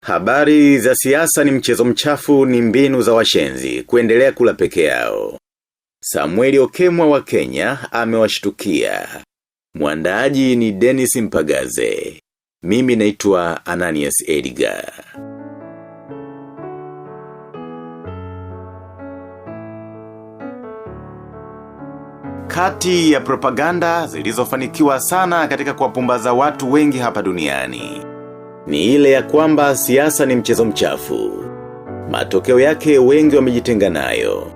Habari za siasa ni mchezo mchafu ni mbinu za washenzi kuendelea kula peke yao. Samueli Okemwa wa Kenya amewashtukia. Mwandaaji ni Dennis Mpagaze. Mimi naitwa Ananias Edgar. Kati ya propaganda zilizofanikiwa sana katika kuwapumbaza watu wengi hapa duniani ni ile ya kwamba siasa ni mchezo mchafu. Matokeo yake wengi wamejitenga nayo.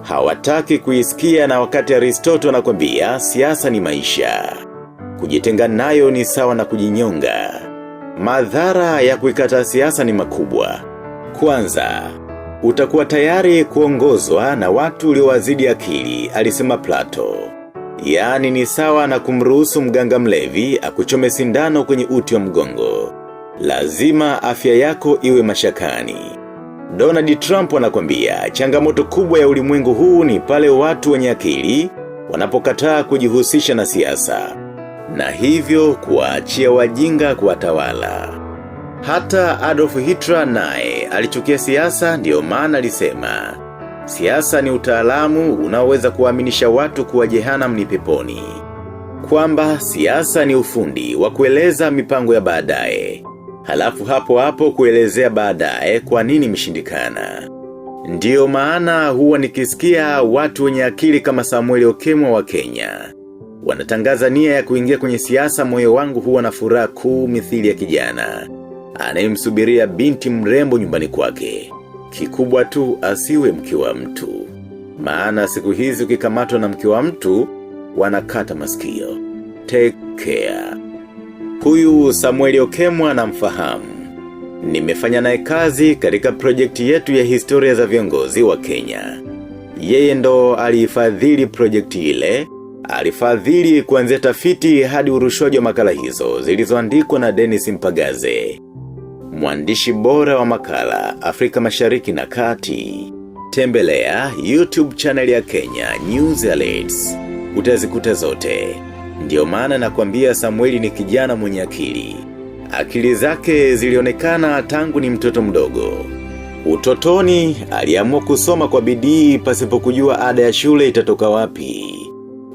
Hawataki kuisikia na wakati Aristotle anakwambia siasa ni maisha. Kujitenga nayo ni sawa na kujinyonga. Madhara ya kuikata siasa ni makubwa. Kwanza, utakuwa tayari kuongozwa na watu uliowazidi akili, alisema Plato. Yaani ni sawa na kumruhusu mganga mlevi akuchome sindano kwenye uti wa mgongo. Lazima afya yako iwe mashakani. Donald Trump anakwambia changamoto kubwa ya ulimwengu huu ni pale watu wenye akili wanapokataa kujihusisha na siasa na hivyo kuwaachia wajinga kuwatawala. Hata Adolf Hitler naye alichukia siasa ndiyo maana alisema siasa ni utaalamu unaoweza kuaminisha watu kuwa jehanamu ni peponi. Kwamba siasa ni ufundi wa kueleza mipango ya baadaye. Halafu hapo hapo kuelezea baadaye kwa nini mshindikana. Ndiyo maana huwa nikisikia watu wenye akili kama Samuel Okemwa wa Kenya. Wanatangaza nia ya kuingia kwenye siasa moyo wangu huwa na furaha kuu mithili ya kijana. Anayemsubiria binti mrembo nyumbani kwake. Kikubwa tu asiwe mke wa mtu. Maana siku hizi ukikamatwa na mke wa mtu, wanakata masikio. Take care. Huyu Samuel Okemwa namfahamu. Nimefanya naye kazi katika projekti yetu ya historia za viongozi wa Kenya. Yeye ndo alifadhili projekti ile, alifadhili kuanzia tafiti hadi urushwaji wa makala hizo zilizoandikwa na Dennis Mpagaze. Mwandishi bora wa makala Afrika Mashariki na Kati. Tembelea YouTube channel ya Kenya News Alerts. Utazikuta zote. Ndiyo maana nakwambia Samueli ni kijana mwenye akili. Akili zake zilionekana tangu ni mtoto mdogo. Utotoni aliamua kusoma kwa bidii pasipo kujua ada ya shule itatoka wapi.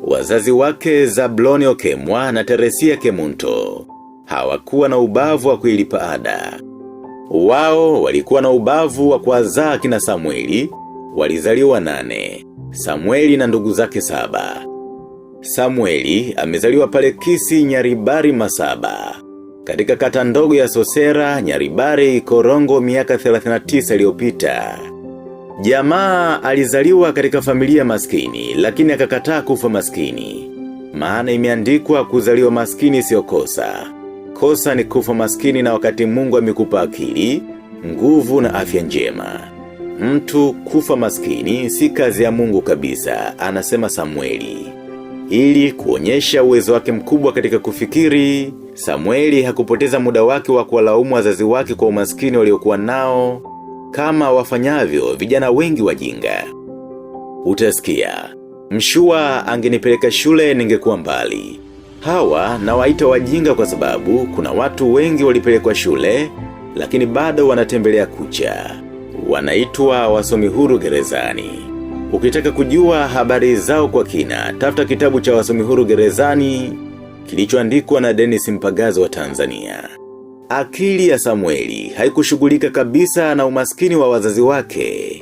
Wazazi wake Zabloni Okemwa na Teresia Kemunto hawakuwa na ubavu wa kuilipa ada. Wao walikuwa na ubavu wa kuwazaa kina Samueli, walizaliwa 8. Samueli na ndugu zake 7. Samueli amezaliwa pale Kisi Nyaribari Masaba. Katika kata ndogo ya Sosera, Nyaribari, Korongo miaka 39 iliyopita. Jamaa alizaliwa katika familia maskini, lakini akakataa kufa maskini. Maana imeandikwa kuzaliwa maskini sio kosa. Kosa ni kufa maskini na wakati Mungu amekupa akili, nguvu na afya njema. Mtu kufa maskini si kazi ya Mungu kabisa, anasema Samueli. Ili kuonyesha uwezo wake mkubwa katika kufikiri, Samueli hakupoteza muda wake wa kuwalaumu wazazi wake kwa umaskini waliokuwa nao, kama wafanyavyo vijana wengi wajinga. Utasikia, mshua angenipeleka shule ningekuwa mbali. Hawa nawaita wajinga kwa sababu kuna watu wengi walipelekwa shule, lakini bado wanatembelea kucha. Wanaitwa wasomi huru gerezani. Ukitaka kujua habari zao kwa kina, tafuta kitabu cha wasomi huru gerezani, kilichoandikwa na Dennis Mpagaze wa Tanzania. Akili ya Samueli haikushughulika kabisa na umaskini wa wazazi wake.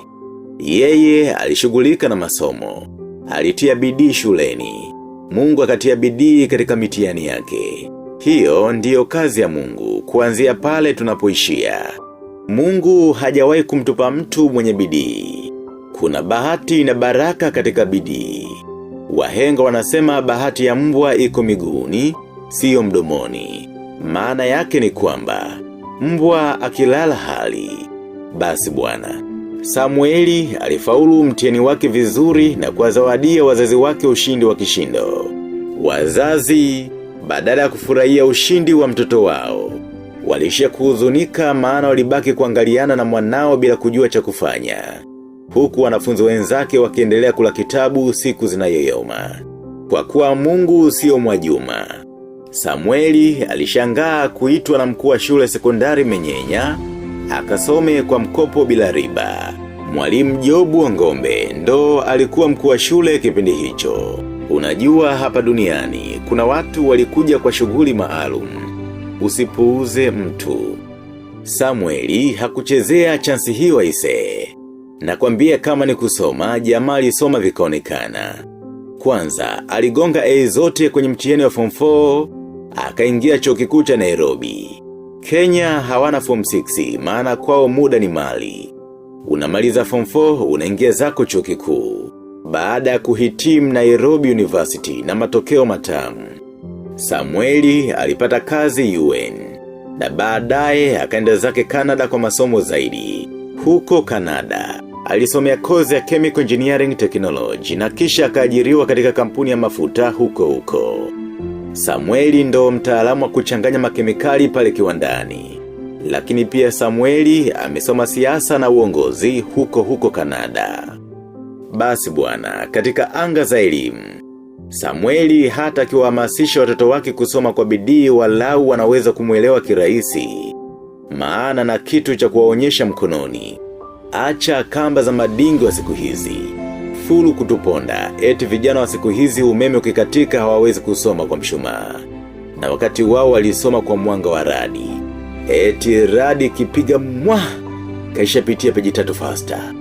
Yeye alishughulika na masomo. Alitia bidii shuleni. Mungu akatia bidii katika mitihani yake. Hiyo ndiyo kazi ya Mungu, kuanzia pale tunapoishia. Mungu hajawahi kumtupa mtu mwenye bidii. Kuna bahati na baraka katika bidii. Wahenga wanasema bahati ya mbwa iko miguuni, siyo mdomoni. Maana yake ni kwamba, mbwa akilala hali. Basi bwana, Samueli alifaulu mtihani wake vizuri na kuwazawadia wazazi wake ushindi wa kishindo. Wazazi, badala ya kufurahia ushindi wa mtoto wao, walishia kuhuzunika maana walibaki kuangaliana na mwanao bila kujua cha kufanya. Huku wanafunzi wenzake wakiendelea kula kitabu siku zinayoyoma. Kwa kuwa Mungu sio Mwajuma. Samueli alishangaa kuitwa na mkuu wa shule sekondari Menyenya Akasome kwa mkopo bila riba. Mwalimu Jobu Wangombe ndo alikuwa mkuu wa shule kipindi hicho. Unajua hapa duniani, kuna watu walikuja kwa shughuli maalum. Usipuuze mtu. Samueli hakuchezea chansi hiyo aisee. Nakwambia kama ni kusoma, jamaa alisoma vikaonekana. Kwanza, aligonga A zote kwenye mtihani wa form 4, akaingia chuo kikuu cha Nairobi. Kenya hawana form 6, maana kwao muda ni mali. Unamaliza form 4, unaingia zako chuo kikuu. Baada ya kuhitimu Nairobi University na matokeo matamu. Samueli alipata kazi UN na baadaye akaenda zake Canada kwa masomo zaidi. Huko Canada, alisomea kozi ya Chemical Engineering Technology na kisha akaajiriwa katika kampuni ya mafuta huko huko. Samueli ndo mtaalamu wa kuchanganya makemikali pale kiwandani. Lakini pia Samueli amesoma siasa na uongozi huko huko Kanada. Basi bwana, katika anga za elimu, Samueli hata akiwahamasisha watoto wake kusoma kwa bidii walau wanaweza kumuelewa kirahisi. Maana na kitu cha kuwaonyesha mkononi. Acha kamba za madingi wa siku hizi. Fulu kutuponda, eti vijana wa siku hizi umeme ukikatika hawawezi kusoma kwa mshumaa. Na wakati wao walisoma kwa mwanga wa radi. Eti radi ikipiga mwa, kaishapitia peji 3 faster.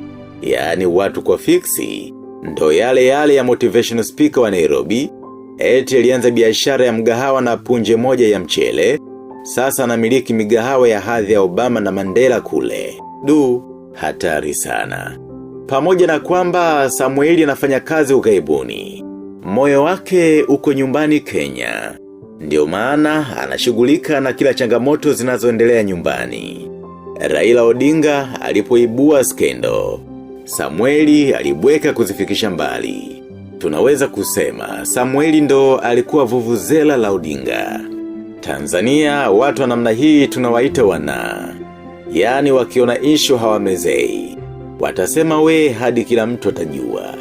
Yaani watu kwa fiksi, ndo yale yale ya motivational speaker wa Nairobi, eti alianza biashara ya mgahawa na punje moja ya mchele, sasa anamiliki migahawa ya hadhi ya Obama na Mandela kule. Du, hatari sana. Pamoja na kwamba Samueli anafanya kazi ughaibuni. Moyo wake uko nyumbani Kenya. Ndio maana anashughulika na kila changamoto zinazoendelea nyumbani. Raila Odinga alipoibua skendo. Samueli alibweka kuzifikisha mbali. Tunaweza kusema Samueli ndo alikuwa vuvuzela la Odinga. Tanzania watu wa namna hii tunawaita wana. Yaani wakiona issue hawamezei. Watasema we hadi kila mtu atajua.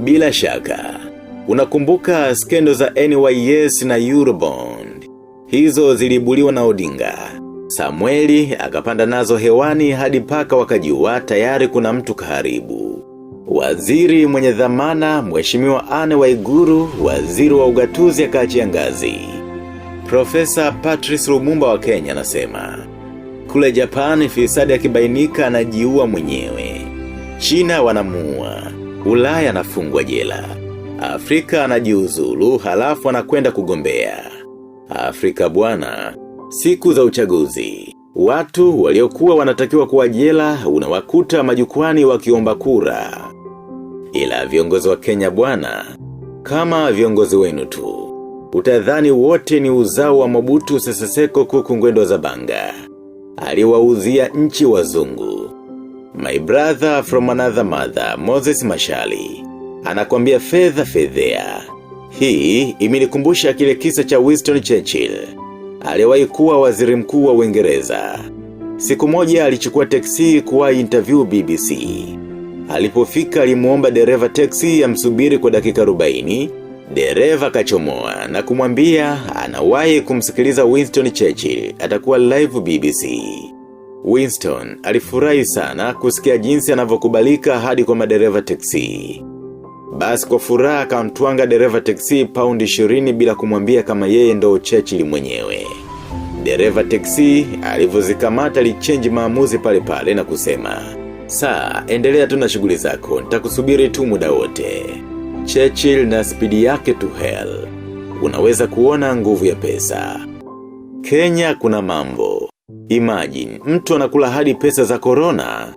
Bila shaka, unakumbuka skendo za NYS na Eurobond. Hizo ziliibuliwa na Odinga. Samueli akapanda nazo hewani hadi paka wakajua tayari kuna mtu kaharibu. Waziri mwenye dhamana Mheshimiwa Anne Waiguru, waziri wa ugatuzi akaachia ngazi. Profesa Patrice Lumumba wa Kenya anasema, kule Japan fisadi akibainika anajiua mwenyewe. China wanamuua, Ulaya anafungwa jela. Afrika anajiuzulu halafu anakwenda kugombea. Afrika bwana, siku za uchaguzi. Watu waliokuwa wanatakiwa kuwa jela unawakuta majukwani wakiomba kura. Ila viongozi wa Kenya bwana, kama viongozi wenu tu. Utadhani wote ni uzao wa Mobutu Sese Seko Kuku Ngwendo Zabanga. Aliwauzia nchi wazungu. My brother from another mother, Moses Mashali, anakwambia fedha fedhea. Hii imenikumbusha kile kisa cha Winston Churchill. Aliwahi kuwa waziri mkuu wa Uingereza. Siku moja alichukua teksi kuwa interview BBC. Alipofika alimuomba dereva teksi amsubiri kwa dakika 40. Dereva kachomoa na kumwambia anawahi kumsikiliza Winston Churchill atakuwa live BBC. Winston alifurahi sana kusikia jinsi anavyokubalika hadi kwa madereva teksi. Basi kwa furaha akamtwanga dereva teksi paundi 20 bila kumwambia kama yeye ndo Churchill mwenyewe. Dereva teksi alivyozikamata alichange maamuzi pale pale na kusema, "Saa, endelea tu na shughuli zako, nitakusubiri tu muda wote." Churchill na spidi yake to hell. Unaweza kuona nguvu ya pesa. Kenya kuna mambo. Imagine, mtu anakula hadi pesa za corona.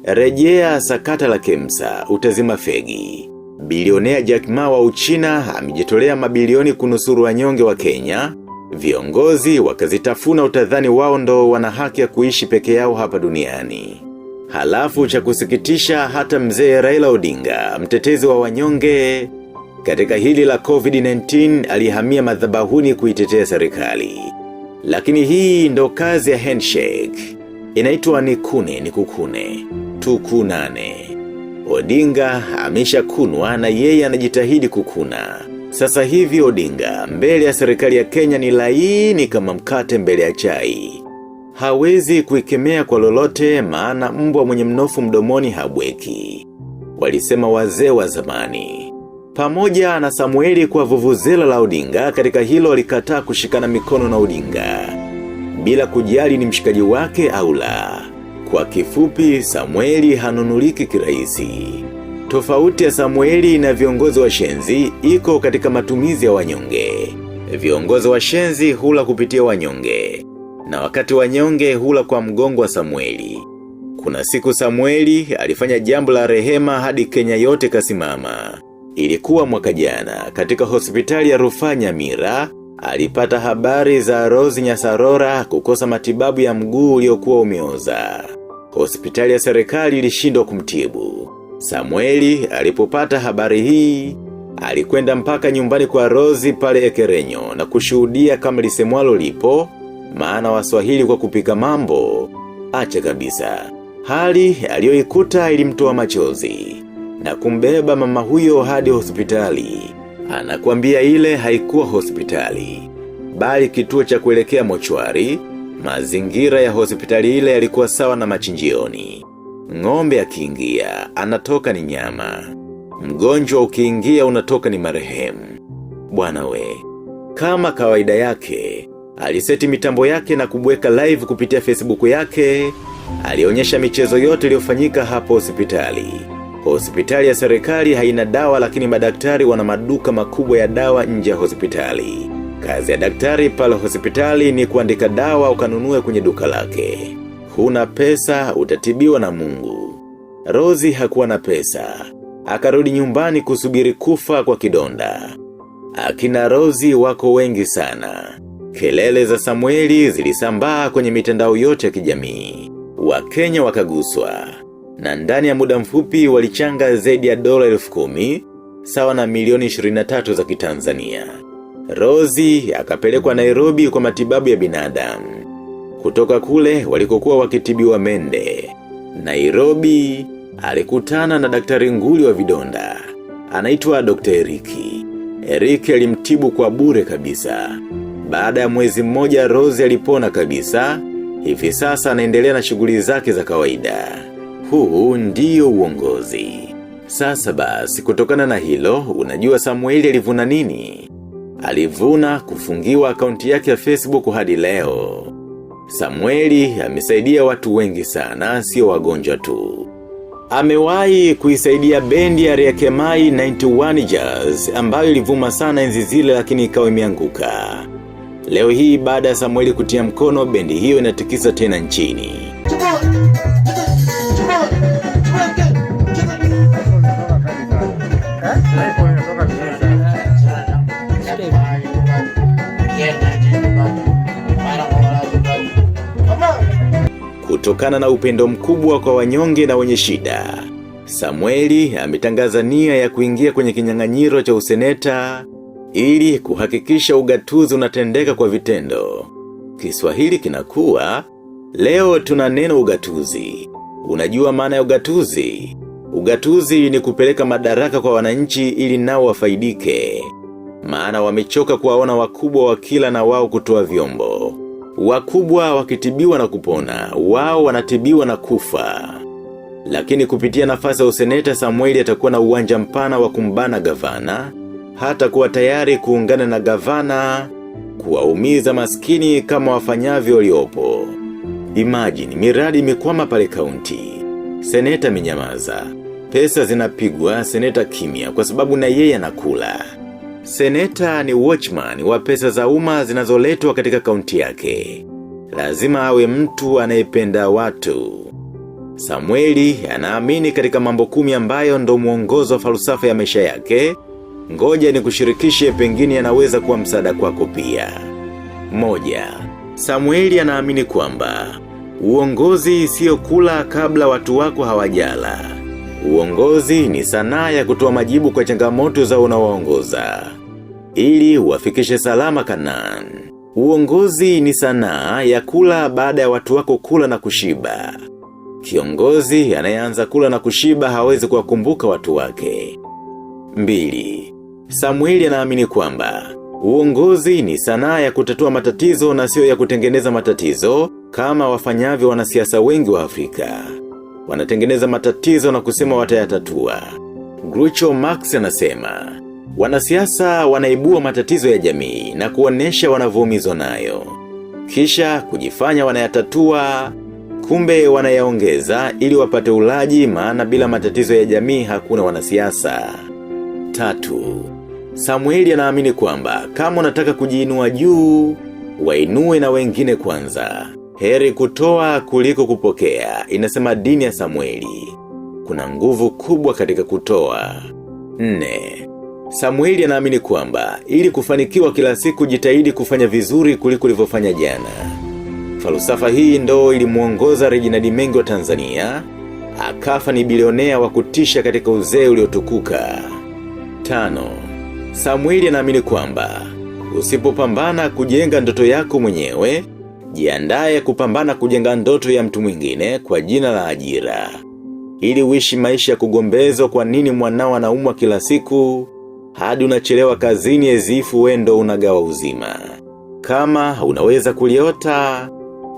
Rejea sakata la Kemsa, utazima fegi. Bilionea Jack Ma wa Uchina amejitolea mabilioni kunusuru wanyonge wa Kenya. Viongozi wakazitafuna utadhani wao ndo wana haki ya kuishi peke yao hapa duniani. Halafu cha kusikitisha hata mzee Raila Odinga, mtetezi wa wanyonge, katika hili la COVID-19 alihamia madhabahuni kuitetea serikali. Lakini hii ndo kazi ya handshake. Inaitwa nikune nikukune, tukunane. Odinga amesha kunwa na yeye anajitahidi kukuna. Sasa hivi Odinga mbele ya serikali ya Kenya ni laini kama mkate mbele ya chai. Hawezi kuikemea kwa lolote maana mbwa mwenye mnofu mdomoni habweki. Walisema wazee wa zamani. Pamoja na Samueli kwa vuvuzela la Odinga katika hilo alikataa kushikana mikono na Odinga. Bila kujali ni mshikaji wake au la. Kwa kifupi Samueli hanunuliki kirahisi. Tofauti ya Samueli na viongozi wa shenzi iko katika matumizi ya wanyonge. Viongozi wa shenzi hula kupitia wanyonge. Na wakati wanyonge hula kwa mgongo wa Samueli. Kuna siku Samueli alifanya jambo la rehema hadi Kenya yote kasimama. Ilikuwa mwaka jana katika hospitali ya rufaa Nyamira alipata habari za Rose Nyasarora kukosa matibabu ya mguu uliokuwa umeoza. Hospitali ya serikali ilishindwa kumtibu. Samueli alipopata habari hii, alikwenda mpaka nyumbani kwa Rose pale Ekerenyo na kushuhudia kama lisemwalo lipo, maana waswahili kwa kupika mambo, acha kabisa. Hali aliyoikuta ilimtoa machozi na kumbeba mama huyo hadi hospitali. Anakuambia ile haikuwa hospitali, bali kituo cha kuelekea mochwari, mazingira ya hospitali ile yalikuwa sawa na machinjioni. Ng'ombe akiingia, anatoka ni nyama. Mgonjwa ukiingia unatoka ni marehemu. Bwana we, kama kawaida yake, aliseti mitambo yake na kubweka live kupitia Facebook yake, alionyesha michezo yote iliyofanyika hapo hospitali. Hospitali ya serikali haina dawa lakini madaktari wana maduka makubwa ya dawa nje ya hospitali. Kazi ya daktari pale hospitali ni kuandika dawa ukanunue kwenye duka lake. Huna pesa utatibiwa na Mungu. Rozi hakuwa na pesa. Akarudi nyumbani kusubiri kufa kwa kidonda. Akina Rozi wako wengi sana. Kelele za Samueli zilisambaa kwenye mitandao yote ya kijamii. Wakenya wakaguswa. Na ndani ya muda mfupi walichanga zaidi ya dola 10,000, sawa na milioni 23 za kitanzania. Rozi akapelekwa Nairobi kwa matibabu ya binadamu. Kutoka kule walikokuwa wakitibiwa mende. Nairobi alikutana na daktari nguli wa vidonda. Anaitwa Dr. Eriki. Eriki alimtibu kwa bure kabisa. Baada ya mwezi mmoja Rozi alipona kabisa, hivi sasa anaendelea na shughuli zake za kawaida. Huu ndio uongozi. Sasa basi kutokana na hilo, unajua Samueli alivuna nini? Alivuna kufungiwa akaunti yake ya Facebook hadi leo. Samueli amesaidia watu wengi sana, sio wagonjwa tu. Amewahi kuisaidia bendi ya Riakemai 91 Jazz ambayo ilivuma sana enzi zile lakini ikawa imeanguka. Leo hii baada ya Samueli kutia mkono bendi hiyo inatikisa tena nchini. Kutokana na upendo mkubwa kwa wanyonge na wenye shida, Samueli ametangaza nia ya kuingia kwenye kinyang'anyiro cha useneta ili kuhakikisha ugatuzi unatendeka kwa vitendo. Kiswahili kinakuwa, leo tuna neno ugatuzi. Unajua maana ya ugatuzi? Ugatuzi ni kupeleka madaraka kwa wananchi ili nao wafaidike. Maana wamechoka kuwaona wakubwa wakila na wao kutoa vyombo. Wakubwa wakitibiwa na kupona, wao wanatibiwa na kufa. Lakini kupitia nafasi ya useneta Samueli atakuwa na uwanja mpana wa kumbana gavana, hata kuwa tayari kuungana na gavana, kuwaumiza maskini kama wafanyavyo waliopo. Imagine, miradi imekwama pale kaunti. Seneta amenyamaza. Pesa zinapigwa, seneta kimya kwa sababu na yeye anakula. Seneta ni watchman wa pesa za umma zinazoletwa katika kaunti yake. Lazima awe mtu anayependa watu. Samueli anaamini katika mambo 10 ambayo ndo mwongozo wa falsafa ya maisha yake. Ngoja nikushirikishe pengine yanaweza kuwa msaada kwako pia. 1. Samueli anaamini kwamba uongozi sio kula kabla watu wako hawajala. Uongozi ni sanaa ya kutoa majibu kwa changamoto za unaoongoza ili uwafikishe salama Kanaan. Uongozi ni sanaa ya kula baada ya watu wako kula na kushiba. Kiongozi anayeanza kula na kushiba hawezi kuwakumbuka watu wake. 2. Samueli anaamini kwamba uongozi ni sanaa ya kutatua matatizo na sio ya kutengeneza matatizo Kama wafanyavyo wanasiasa wengi wa Afrika. Wanatengeneza matatizo na kusema watayatatua. Groucho Marx anasema, wanasiasa wanaibua matatizo ya jamii na kuonesha wanavyoumizwa nayo. Kisha kujifanya wanayatatua, kumbe wanayaongeza ili wapate ulaji maana bila matatizo ya jamii hakuna wanasiasa. 3. Samueli anaamini kwamba kama unataka kujiinua juu, wainue na wengine kwanza. Heri kutoa kuliko kupokea, inasema dini ya Samueli. Kuna nguvu kubwa katika kutoa. 4. Samueli anaamini kwamba ili kufanikiwa kila siku jitahidi kufanya vizuri kuliko ulivyofanya jana. Falsafa hii ndo ilimuongoza Reginald Mengi wa Tanzania, akafa ni bilionea wa kutisha katika uzee uliotukuka. 5. Samueli anaamini kwamba usipopambana kujenga ndoto yako mwenyewe, jiandae kupambana kujenga ndoto ya mtu mwingine kwa jina la ajira. Ili uishi maisha ya kugombezwa kwa nini mwanao anaumwa kila siku, hadi unachelewa kazini ezifu wewe ndo unagawa uzima. Kama unaweza kuliota,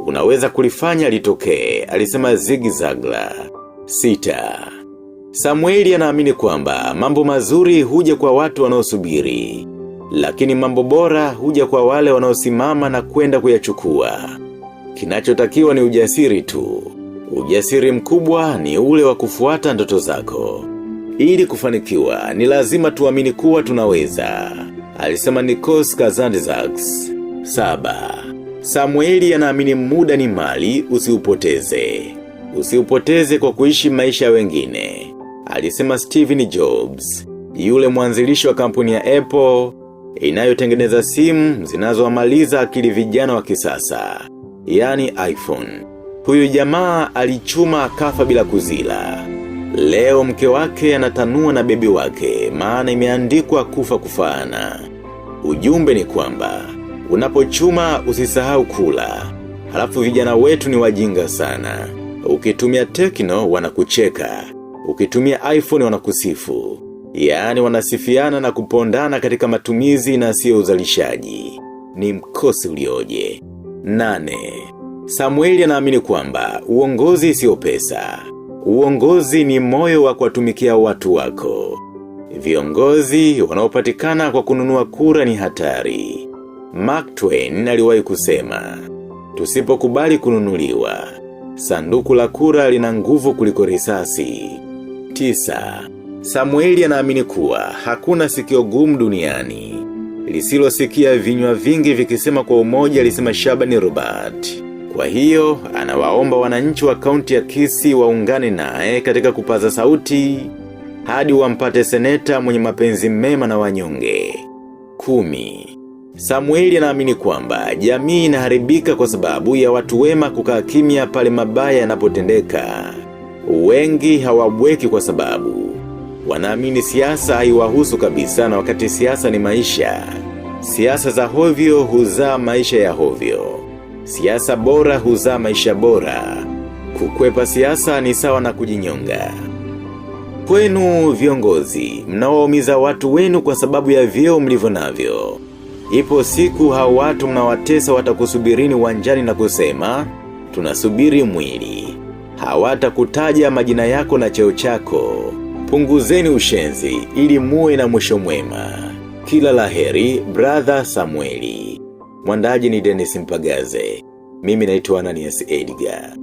unaweza kulifanya litokee, alisema Zig Ziglar. 6. Samueli anaamini kwamba mambo mazuri huja kwa watu wanaosubiri, lakini mambo bora huja kwa wale wanaosimama na kwenda kuyachukua. Kinachotakiwa ni ujasiri tu. Ujasiri mkubwa ni ule wa kufuata ndoto zako. Ili kufanikiwa ni lazima tuamini kuwa tunaweza. Alisema Nikos Kazantzakis. 7. Samueli anaamini muda ni mali, usiupoteze. Usiupoteze kwa kuishi maisha ya wengine. Alisema Steven Jobs, yule mwanzilishi wa kampuni ya Apple, inayotengeneza simu zinazowamaliza akili vijana wa kisasa, yani iPhone. Huyu jamaa alichuma akafa bila kuzila. Leo mke wake anatanua na bebi wake, maana imeandikwa kufa kufaana. Ujumbe ni kwamba, unapochuma usisahau kula. Halafu vijana wetu ni wajinga sana. Ukitumia Tecno wanakucheka. Ukitumia iPhone wanakusifu. Yaani wanasifiana na kupondana katika matumizi na sio uzalishaji. Ni mkosi ulioje. 8. Samueli anaamini kwamba uongozi sio pesa. Uongozi ni moyo wa kuwatumikia watu wako. Viongozi wanaopatikana kwa kununua kura ni hatari. Mark Twain aliwahi kusema, tusipokubali kununuliwa, sanduku la kura lina nguvu kuliko risasi. 9. Samueli anaamini kuwa hakuna sikio gumu duniani. Lisilosikia vinywa vingi vikisema kwa umoja, alisema Shabani Robert. Kwa hiyo, anawaomba wananchi wa kaunti ya Kisii waungane naye katika kupaza sauti, hadi wampate seneta mwenye mapenzi mema na wanyonge. 10. Samueli anaamini kwamba jamii inaharibika kwa sababu ya watu wema kukaa kimya pale mabaya yanapotendeka. Wengi hawabweki kwa sababu wanaamini siasa haiwahusu kabisa, na wakati siasa ni maisha. Siasa za hovyo huzaa maisha ya hovyo. Siasa bora huzaa maisha bora. Kukwepa siasa ni sawa na kujinyonga. Kwenu viongozi, mnaowaumiza watu wenu kwa sababu ya vyeo mlivyo navyo. Ipo siku hao watu mnawatesa watakusubirini uwanjani na kusema, tunasubiri mwili. Hawatakutaja majina yako na cheo chako. Punguzeni ushenzi ili muwe na mwisho mwema. Kila laheri, brother Samueli. Mwandaji ni Dennis Mpagaze. Mimi naitwa Ananias Edgar.